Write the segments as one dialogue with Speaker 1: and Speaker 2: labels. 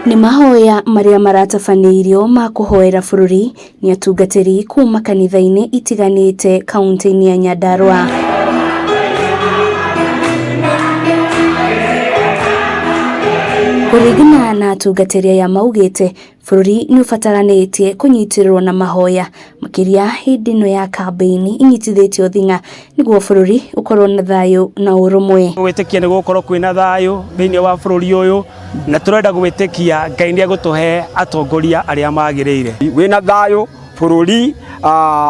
Speaker 1: Nĩ mahoya marĩa maratabanĩirio ma kũhoera bũrũri nĩ atungatĩri kuma kanitha-inĩ itiganĩte kaunti-inĩ ya Nyandarua. Kũringana na atungatĩri aya maugĩte bũrũri nĩ ũbataranĩtie kũnyitĩrĩrwo na mahoya makĩria hĩndĩ ĩno ya kambĩini inyitithĩtio thing'a nĩguo bũrũri ũkorwo na thayũ na ũrũmwe.
Speaker 2: Gwĩtĩkia nĩ gũgũkorwo kwĩna thayũ thĩinĩ wa bũrũri ũyũ na tũrenda gwĩtĩkia Ngai nĩ egũtũhe atongoria arĩa magĩrĩire.
Speaker 3: Wĩna thayũ bũrũri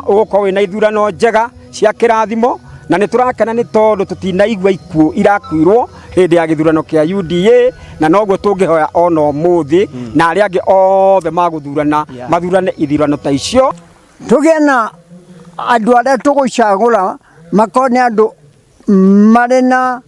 Speaker 3: ũgũkorwo wĩna ithurano njega cia kĩrathimo na nĩ tũrakena nĩ tondũ tũtinaigua ikuũ irakuirwo hĩndĩ ya gĩthurano kĩa UDA na noguo tũngĩhoya ona ũmũthĩ na arĩa angĩ othe magũthurana mathurane ithurano ta icio.
Speaker 4: Tũgĩe na andũ arĩa tũgũcagũra makorwo nĩ andũ marĩ na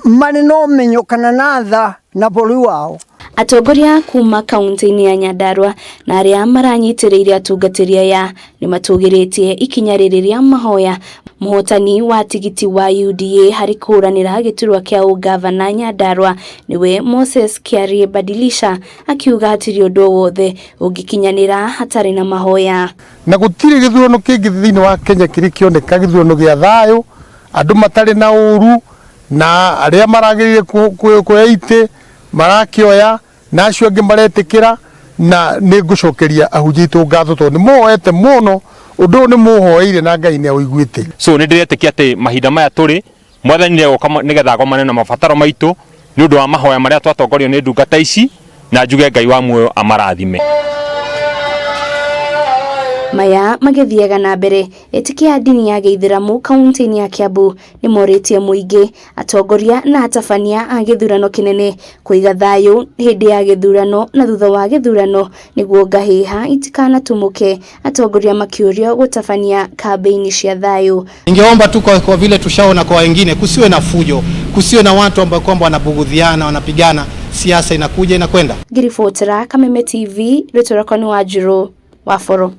Speaker 4: marĩ na ũmenyo kana na tha na bũrũri wao.
Speaker 1: Atongoria kuma kaunti-inĩ ya Nyandarua na arĩa maranyitĩrĩire atungatĩri aya nĩ matũgĩrĩtie ikinya rĩrĩ rĩa mahoya. Mũhotani wa tigiti wa UDA harĩ kũhũranĩra gĩturwa kĩa ũngavana Nyandarua nĩwe Moses Kiarie Badilisha akiuga hatirĩ ũndũ o wothe ũngĩkinyanĩra hatarĩ na mahoya.
Speaker 5: Na gũtirĩ gĩthurano kĩngĩ thĩinĩ wa Kenya kĩrĩ kĩoneka gĩthurano gĩa thayũ, andũ matarĩ na ũru na arĩa maragĩrĩire kuoya itĩ marakĩoya na acio angĩ maretĩkĩra, na nĩ ngũcokeria ahunjia aitũ ngatho tondũ nĩ moete mũno ũndũ ũyũ, nĩ mũhoeire na Ngai nĩ aũiguĩte.
Speaker 6: So nĩ ndĩretĩkia atĩ mahinda maya tũrĩ Mwathani nĩ egũka nĩgetha agomane na mabataro maitũ nĩ ũndũ wa mahoya marĩa twatongorio nĩ ndungata ici, na njuge Ngai wa muoyo amarathime.
Speaker 1: Maya magĩthiaga na mbere, etĩkia a ndini ya gĩithĩramu kaunti-inĩ ya Kiambu nĩ morĩtie mũingĩ, atongoria na atabania a gĩthurano kĩnene kũiga thayũ hĩndĩ ya gĩthurano na thutha wa gĩthurano nĩguo ngahĩha itikanatumũke, atongoria makĩũrio gũtabania kambĩini cia thayũ.
Speaker 7: Ningeomba tu kwa vile tushaona kwa wengine, kusiwe na fujo, kusiwe na watu ambao kwamba wanabugudhiana, wanapigana. Siasa inakuja inakwenda.
Speaker 1: Ngĩribotera Kameme TV, rĩtwa rĩakwa nĩ Wanjirũ wa Boro.